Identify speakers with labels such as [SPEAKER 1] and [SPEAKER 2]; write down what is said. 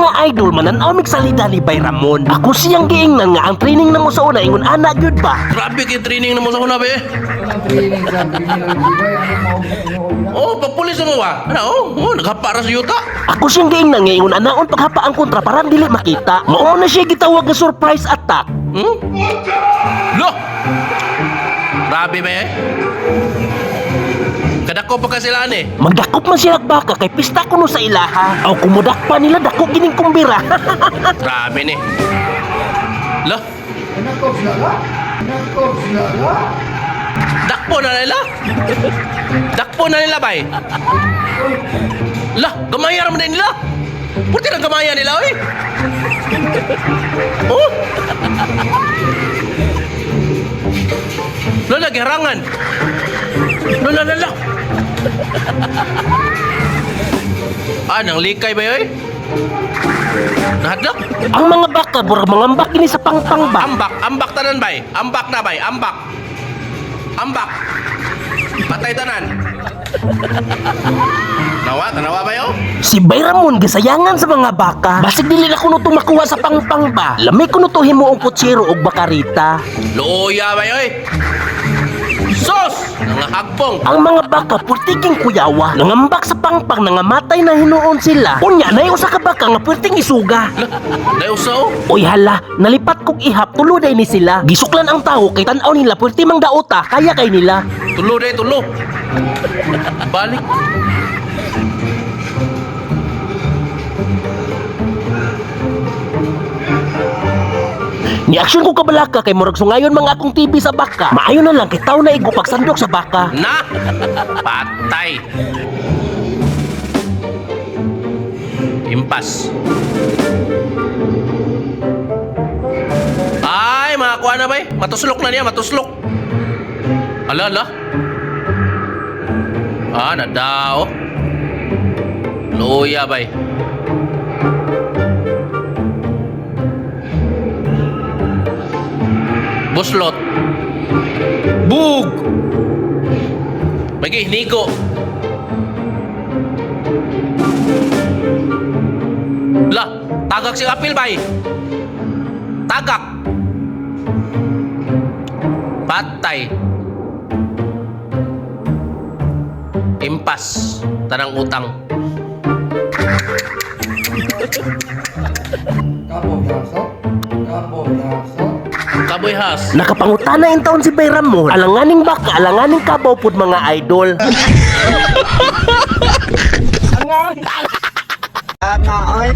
[SPEAKER 1] Mga idol, mananaw mig salida ni Bay Ramon. Ako siyang giingnan nga ang training namo sa una ingon ana gyud ba.
[SPEAKER 2] Grabe kay training na mo sa una be.
[SPEAKER 3] Anong training sa criminal ba? Ano mao
[SPEAKER 2] Oh, pagpulis mo ba? Ano? Oh, oh naghapa ra sa yuta.
[SPEAKER 1] Ako siyang giingnan nga ingon anaon paghapa ang kontra para dili makita. Mao man na siya gitawag nga surprise attack.
[SPEAKER 2] Lo! Grabe ba eh? Kadako pa kasi sila eh.
[SPEAKER 1] Magdakop man sila baka kay pista kuno sa ilaha. Aw kumudak pa nila dako gining kumbira.
[SPEAKER 2] Grabe ni. Lo,
[SPEAKER 3] Nakop sila ka? Nakop sila ka?
[SPEAKER 2] dakpo na nila. Dakpo na nila bay. Lah, gamaya raman din nila. Puti na gamaya nila oy. Oh. Lola, giharangan. Lola, lola. Ah, nang likay ba oy? Nahadlok?
[SPEAKER 1] Ang mga baka burag mangambak gini sa pangpang ba.
[SPEAKER 2] Ambak, ambak tanan bay. Ambak na bay, ambak. Ambak. Patay tanan. Nawa, tanawa ba yo?
[SPEAKER 1] Si Bay Ramon gisayangan sa mga baka. Basig dili na kuno to makuha sa pangpang ba. Lami kuno to himuong kutsero og bakarita.
[SPEAKER 2] Luya ba yoy? Sos! Nangahagpong.
[SPEAKER 1] Ang mga baka purtiking kuyawa. Nangambak sa pangpang nangamatay na hinuon sila. Unya nay usa ka baka nga purting isuga.
[SPEAKER 2] Lah, nausa oh.
[SPEAKER 1] Oy hala, nalipat kog ihap tulo day ni sila. Gisuklan ang tawo kay tan-aw nila purti mang daota kaya kay nila.
[SPEAKER 2] Tulo day, tulo. Balik.
[SPEAKER 1] Ni aksyon ko kabalaka kay murag sungayon mga akong TV sa baka. Maayo na lang kay tawo na igo pagsandok sa baka.
[SPEAKER 2] Na! Patay. Impas. Ay, mga kuha na bay. Matuslok na niya, matuslok. Ala, ala. Ah, nadao. Luya bay. Buslot. Bug! Bagi, Nico. Lah, tagak si Apil bay. Tagak. Patay. Impas. Tanang utang.
[SPEAKER 3] Kapo yaso? Kapo yaso?
[SPEAKER 2] Kaboy has.
[SPEAKER 1] Nakapangutana in taon si Bay Ramon. Alanganing baka, alanganing kabaw pud mga idol.
[SPEAKER 4] Nga, oy.